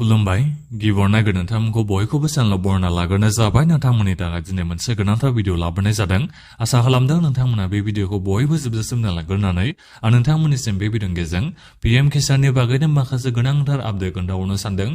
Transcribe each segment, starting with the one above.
खुलुमबाय गिबियावनो नोंथांमोनखौ बयखौबो चेनेलाव बरायना लाग्रोनाय जाबाय। नोंथांमोननि थाखाय दिनै मोनसे गोनांथार भिडिअ लाबोनाय जादों। आसा खालामदों नोंथांमोना बे भिडिअखौ बयबो जोबजासिम नायलांग्रोनानै आं नोंथांमोननिसिम बे भिडिअनि गेजेरजों पीएम किसाननि बागैनो माखासे गोनांथार आपडेट खोन्थाहरनो सानदों।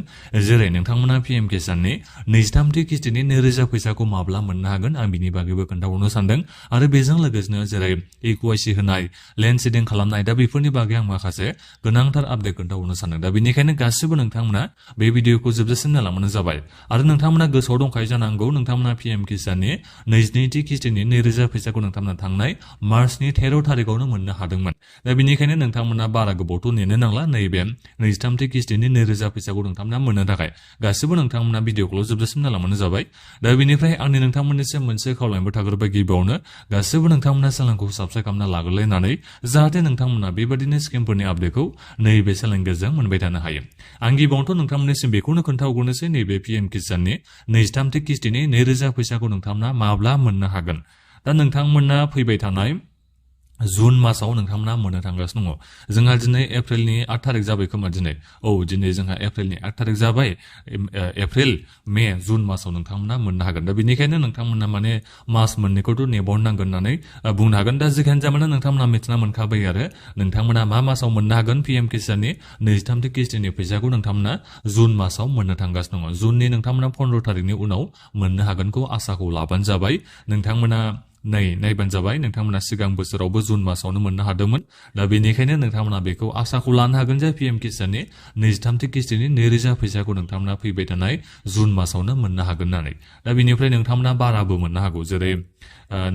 जेरै नोंथांमोना पीएम किसाननि 23थि किस्तिनि 2000 फैसाखौ माब्ला मोननो हागोन आं बिनि बागैबो खोन्थाहरनो सानदों। आरो बेजों लोगोसेनो जेरै इक्वाइसि होनाय, लेन्ड सिडिं खालामनाय, दा बेफोरनि बागै आं माखासे गोनांथार आपडेट खोन्थाहरनो सानदों। दा बेनिखायनो गासिबो नोंथांमोना बे भिडिअखौ जोबजासिम नायलांबानो जाबाय। आरो नोंथांमोना गोसोआव दंखायो जानांगौ नोंथांमोना पीएम किसाननि 22थि किस्तिनि 2000 फैसाखौ नोंथांमोना थांनाय मार्चनि 13 थारिखआवनो मोननो हादोंमोन। दा बेनिखायनो नोंथांमोना बारा गोबावथ' नेनो नांला। नैबे 23थि किस्तिनि 2000 फैसाखौ नोंथांमोना मोननो थाखाय गासिबो नोंथांमोना भिडिअखौल' जोबजासिम नायलांबानो जाबाय। दा बेनिफ्राय आंनि नोंथांमोननिसिम मोनसे खावलायनायबो थाग्रोबाय गिबियावनो गासिबो नोंथांमोना चेनेलखौ साबस्क्राइब खालामना लाग्रोलायनानै जाहाथे नोंथांमोना बेबादिनो स्किमफोरनि आपडेटखौ नैबे चेनेलनि गेजेरजों मोनबाय थानो हायो। आं गिबियावनोथ' नोंथांमोननिसिम बेखौनो खोन्थाहरग्रोनोसै नैबे पीएम किसाननि 23थि किस्तिनि 2000 फैसाखौ नोंथांमोना माब्ला मोननो हागोन। दा नोंथांमोना फैबाय थानाय जुन मासाव नोंथांमोना मोननो थांगासिनो दङ। जोंहा दिनै एप्रिलनि 8 थारिख जाबाय खोमा दिनै। दिनै जोंहा एप्रिलनि 8 थारिख जाबाय। एप्रिल, मे, जुन मासाव नोंथांमोना मोननो हागोन। दा बेनिखायनो नोंथांमोना माने मास मोननैखौथ' नेबावनांगोन होननानै बुंनो हागोन। दा जिखियानो जामानो नोंथांमोना मिथिना मोनखाबाय आरो नोंथांमोना मा मासाव मोननो हागोन पीएम किसाननि 23थि किस्तिनि फैसाखौ नोंथांमोना जुन मासाव मोननो थांगासिनो दङ। जुननि नोंथांमोना 15 थारिखनि उनाव मोननो हागोनखौ आसाखौ लाबानो जाबाय। नोंथांमोना नायबानो जाबाय। नोंथांमोना सिगां बोसोरावबो जुन मासावनो मोननो हादोंमोन। दा बेनिखायनो नोंथांमोना बेखौ आसाखौ लानो हागोन जे पीएम किसाननि 23थि किस्तिनि 2000 फैसाखौ नोंथांमोना फैबाय थानाय जुन मासावनो मोननो हागोन होननानै। दा बेनिफ्राय नोंथांमोना बाराबो मोननो हागौ। जेरै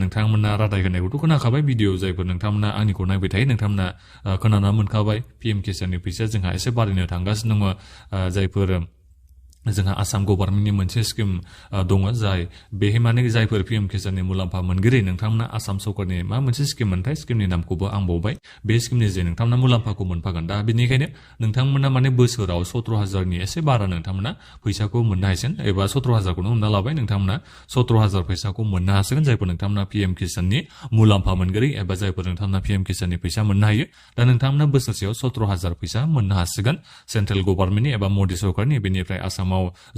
नोंथांमोना रादाय होनायखौथ' खोनाखाबाय। भिडिअ जायफोर नोंथांमोना आंनिखौ नायबाय थायो नोंथांमोना खोनाना मोनखाबाय पीएम किसाननि फैसाया जोंहा एसे बारायनो थांगासिनो दङ। जायफोर जोंहा आसाम गभर्नमेन्टनि मोनसे स्किम दङ जाय बेहाय माने जायफोर पीएम किसाननि मुलाम्फा मोनगिरि नोंथांमोना आसाम सरकारनि मा मोनसे स्किम मोनथाय स्किमनि नामखौबो आं बावबाय। बे स्किमनि जे नोंथांमोना मुलाम्फाखौ मोनफागोन। दा बेनिखायनो नोंथांमोना माने बोसोराव 17,000नि एसे बारा नोंथांमोना फैसाखौ मोननो हासिगोन। एबा 17,000खौनो हमना लाबाय। नोंथांमोना 17,000 फैसाखौ मोननो हासिगोन जायफोर नोंथांमोना पीएम किसाननि मुलाम्फा मोनगिरि एबा जायफोर नोंथांमोना पीएम किसाननि फैसा मोननो हायो। दा नोंथांमोना बोसोरसेयाव 17,000 फैसा मोननो हासिगोन सेन्ट्रेल गभर्नमेन्टनि एबा मदि सरकारनि। बेनिफ्राय आसामाव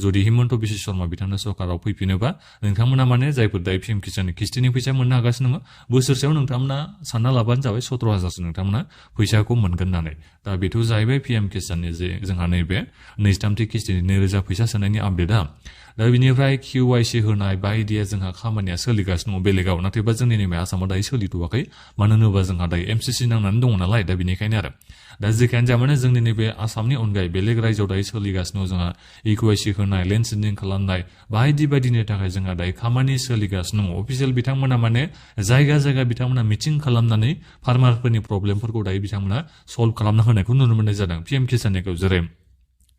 जुदि हिमन्त बिश्व शर्मा बिथांनि सरकाराव फैफिनोबा नोंथांमोना माने जायफोर दायो पीएम किसाननि किस्तिनि फैसा मोननो हागासिनो दङ बोसोरसेयाव नोंथांमोना सानना लाबानो जाबाय 17,000सो नोंथांमोना फैसाखौ मोनगोन होननानै। दा बेथ' जाहैबाय पीएम किसाननि जे जोंहा नैबे 23थि किस्तिनि 2000 फैसा सोनायनि आपडेटआ। दा बेनिफ्राय किउआइसि होनाय बायदिया जोंहा खामानिया सोलिगासिनो दङ बेलेगाव। नाथायबा जोंनि नैबे आसामाव दायो सोलिथ'वाखै। मानो होनोबा जोंहा दायो एमसिसि नांनानै दङ नालाय। दा बेनिखायनो आरो दा जेखियानो जामानो जोंनि नैबे आसामनि अनगायै बेलेग रायजोआव दायो सोलिगासिनो दङ जोंहा इक्वाइसि होनाय, लेन्ड सिडिं खालामनाय बायदिनि थाखाय जोंहा दायो खामानि सोलिगासिनो दङ। अफिसियेल बिथांमोना माने जायगा जायगा बिथांमोना मिटिं खालामनानै फार्मारफोरनि प्रब्लेमफोरखौ दायो बिथांमोना सल्भ खालामना होनायखौ नुनो मोननाय जादों पीएम किसाननिखौ। जेरै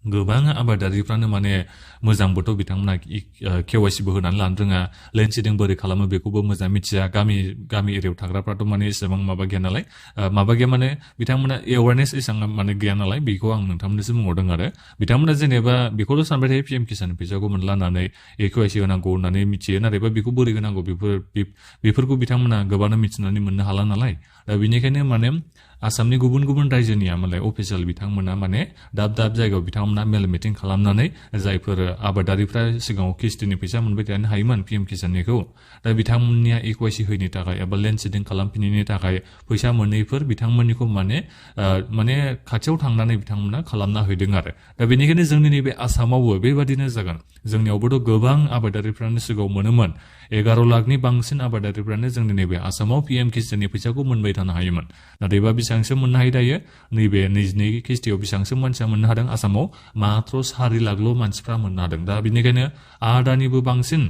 गोबां आबादारिफ्रानो माने मोजांबोथ' बिथांमोना केवाइसिबो होनानै लानो रोङा, लेन्ड सिडिं बोरै खालामो बेखौबो मोजां मिथिया। गामि एरियायाव थाग्राफ्राथ' माने एसेबां माबा गैया नालाय। माबा गैया माने बिथांमोना एवारनेस एसेबां माने गैया नालाय। बेखौ आं नोंथांमोननोसो बुंहरदों आरो बिथांमोना जेनेबा बेखौल' सानबाय थायो पीएम किसान फैसाखौ मोनला होननानै केवाइसि होनांगौ होननानै मिथियो। नाथायबा बेखौ बोरै होनांगौ बेफोरखौ बिथांमोना गोबांनो मिथिनानै मोननो हाला नालाय। दा बेनिखायनो माने आसामनि गुबुन गुबुन रायजोनिया मालाय अफिसियेल बिथांमोना माने दाब जायगायाव बिथांमोना मेल मिटिं खालामनानै जायफोर आबादारिफ्रा सिगाङाव किस्तिनि फैसा मोनबाय थानो हायोमोन पीएम किसाननिखौ दा बिथांमोननिया इक्वाइसि होयैनि थाखाय एबा लेन्ड सिडिं खालामफिनैनि थाखाय फैसा मोनैफोर बिथांमोननिखौ माने खाथियाव थांनानै बिथांमोना खालामना हैदों आरो। दा बेनिखायनो जोंनि नैबे आसामावबो बेबादिनो जागोन। जोंनियावबोथ' गोबां आबादारिफ्रानो सिगाङाव मोनोमोन। 11 लाखनि बांसिन आबादारिफ्रानो जोंनि नैबे आसामाव पीएम किसाननि फैसाखौ मोनबाय थानो हायोमोन। नाथायबा बेसेबांसो मोननो हायो दायो नैबे 22 किस्तियाव बेसेबांसो मानसिया मोननो हादों आसामाव मात्र 4 लाखल' मानसिफ्रा मोननो हादों। दा बेनिखायनो आदानिबो बांसिन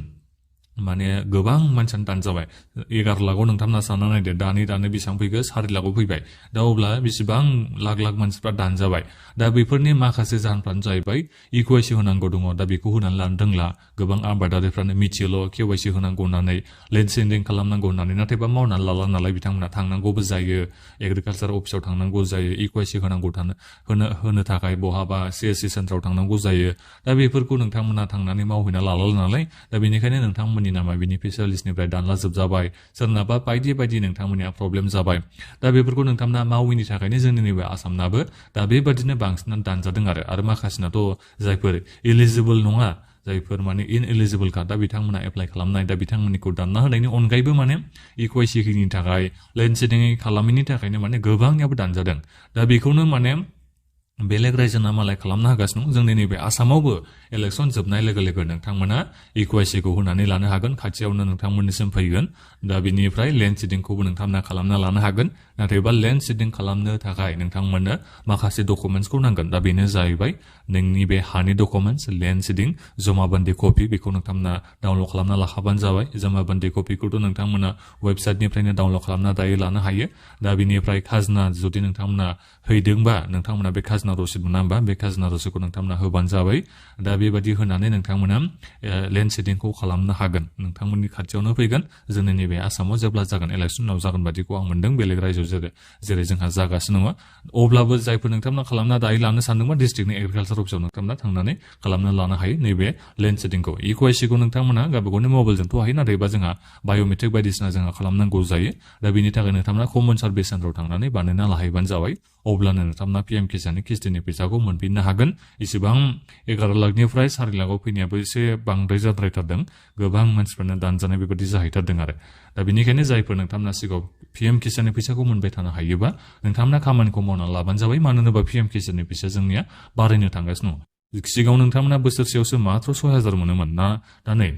माने गोबां मानसियानो दान जाबाय। 11 लाखआव नोंथांमोना सानना नायदो दानो बेसेबां फैगो 4 लाखआव फैबाय। दा अब्ला बेसेबां लाख मानसिफ्रा दान जाबाय। दा बेफोरनि माखासे जाहोनफ्रानो जाहैबाय इक्वाइसि होनांगौ दङ। दा बेखौ होनानै लानो रोंला गोबां आबादारिफ्रानो मिथियोल' केवाइसि होनांगौ होननानै, लेन्ड सिडिं खालामनांगौ होननानै। नाथायबा मावनानै लाला नालाय बिथांमोना थांनांगौबो जायो, एग्रिकालसार अफिसाव थांनांगौ जायो, इक्वाइसि होनो थाखाय बहाबा CSC सेन्टाराव थांनांगौ जायो। दा बेफोरखौ नोंथांमोना थांनानै मावहैना लाला नालाय। दा बेनिखायनो नोंथांमोननि नोंथांमोननि नामा बेनिफिसियेल लिस्टनिफ्राय दानला जोबजाबाय सोरनाबा बायदि बायदि नोंथांमोननिया प्रब्लेम जाबाय दा बेफोरखौ नोंथांमोना माविनि थाखायनो जोंनि नैबे आसामनाबो दा बेबादिनो बांसिनानो दानजादों आरो माखासेनाथ' जायफोर इलिजिबोल नङा जायफोर माने इनएलिजिबोल खा दा बिथांमोना एप्लाइ खालामनाय दा बिथांमोननिखौ दानना होनायनि अनगायैबो माने इकुवेसिनि थाखाय लेन्डस्लाइडिं खालामैनि थाखायनो माने गोबांनियाबो दानजादों दा बेखौनो माने बेलेग रायजोना मालाय खालामनो होगासिनो दं जोंनि नैबे आसामावबो इलेक्सन जोबनाय लोगो लोगो नोंथांमोना इकुवेसिखौ होनानै लानो हागोन खाथियावनो नोंथांमोननिसिम फैगोन दा बिनिफ्राय लेन्डस्लाइडिंखौबो नोंथांमोना खालामना लानो हागोन नाथायबा लेन्डस्लाइडिं खालामनो थाखाय नोंथांमोननो माखासे डकुमेन्टसखौ नांगोन दा बेनो जाहैबाय नोंनि बे हानि डकुमेन्टस लेन्डस्लाइडिं जमाबन्दी कपि बेखौ नोंथांमोना डाउनलड खालामना लाखाबानो जाबाय जमाबन्दी कपिखौथ' नोंथांमोना वेबसाइटनिफ्रायनो डाउनलड खालामना दायो लानो हायो दा बिनिफ्राय खाजोना जुदि नोंथांमोना हैदोंबा नोंथांमोना बे खाजोना रसिद मोना होमबा बे खाजोना रसिदखौ नोंथांमोना होबानो जाबाय दा बेबायदि होनानै नोंथांमोना लेन्डस्लाइडिंखौ खालामनो हागोन नोंथांमोननि खाथियावनो फैगोन जोंनि नैबे आसामाव जेब्ला जागोन इलेक्सन उनाव जागोन बादिखौ आं मोनदों बेलेग रायजोआव जेरै जोंहा जागासिनो दङ अब्लाबो जायफोर नोंथांमोना खालामना दायो लानो सानदोंबा डिस्ट्रिक्टनि एग्रिकालसार अफिसाव नोंथांमोना थांनानै खालामना लानो हायो नैबे लेन्डस्लाइडिंखौ इकुवेसिखौ नोंथांमोना गावबा गावनि मबाइलजोंथ' हायो नाथायबा जोंहा बाय'मेट्रिक बायदिसिना जोंहा खालामनांगौ जायो दा बेनि थाखाय नोंथांमोना कमन सार्भिस सेन्टाराव थांनानै बानायना लाहैबानो जाबाय अब्लानो नोंथांमोना पिएम किसाननि किस्तिनि फैसाखौ मोनफिननो हागोन इसेबां 11 लाखनिफ्राय 4 लाखआव फैनायाबो एसे बांद्राय जाद्रायथारदों गोबां मानसिफोरनो दानजानाय बेबायदि जाहैथारदों आरो दा बेनिखायनो जायफोर नोंथांमोना सिगाङाव पिएम किसाननि फैसाखौ मोनबाय थानो हायोबा नोंथांमोना खामानिखौ मावना लाबानो जाबाय मानो होनोबा पिएम किसाननि फैसा जोंनिया बारायनो थांगासिनो दं सिगाङाव नोंथांमोना बोसोरसेयावसो मात्र 6,000 मोनोमोन दा नै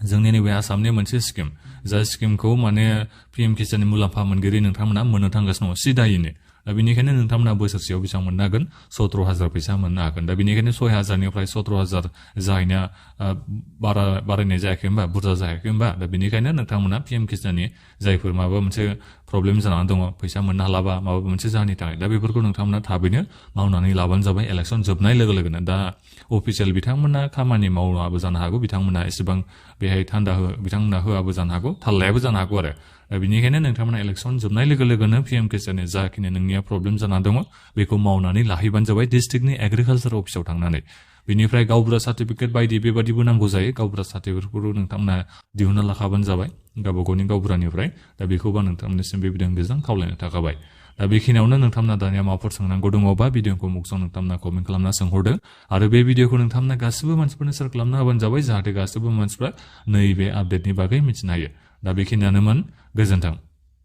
जोंनि नैबे आसामनि मोनसे स्किम जाय स्किमखौ माने पिएम किसाननि मुलाम्फा मोनगिरि नोंथांमोना मोननो थांगासिनो दं सिदायैनो दा बेनिखायनो नोंथांमोना बोसोरसेयाव बेसेबां मोननो हागोन 17,000 फैसा मोननो हागोन दा बेनिखायनो 6,000निफ्राय 17,000 जाहैनाया बारायनाय जायाखै होमबा बुरजा जायाखै होमबा दा बेनिखायनो नोंथांमोना पिएम किसाननि जायफोर माबा मोनसे प्रब्लेम जानानै दङ फैसा मोननो हालाबा माबा मोनसे जाहोननि थाखाय दा बेफोरखौ नोंथांमोना थाबैनो मावनानै लाबानो जाबाय इलेक्सन जोबनाय लोगो लोगोनो दा अफिसियेल बिथांमोना खामानि मावाबो जानो हागौ बिथांमोना एसेबां बेहाय बिथांमोना होआबो जानो हागौ थाल लायाबो जानो हागौ आरो दा बेनिखायनो नोंथांमोना इलेक्सन जोबनाय लोगो लोगोनो पिएम किसाननि जाखिनि नोंनिया प्रब्लेम जानानै दङ बेखौ मावनानै लाहैबानो जाबाय डिस्ट्रिक्टनि एग्रिकालसार अफिसाव थांनानै बेनिफ्राय गावबुरा सार्टिफिकेट बायदि बेबादिबो नांगौ जायो गावबुरा सार्टिफिकेटखौ नोंथांमोना दिहुनना लाखाबानो जाबाय गावबा गावनि गावबुरानिफ्राय दा बेखौबा नोंथांमोननिसिम बेबायदि गोजान खावलायनो थाखाबाय दा बेखिनियावनो नोंथांमोना दानिया माबाफोर सोंनांगौ दङबा भिडिअखौ मुखजों नोंथांमोना कमेन्ट खालामना सोंहरदों आरो बे भिडिअखौ नोंथांमोना गासिबो मानसिफोरनो शेयार खालामना होबानो जाबाय जाहाथे गासिबो मानसिफ्रा नैबे आपडेटनि बागै मिथिनो हायो दा बेखिनियानोमोन गोजोन्थों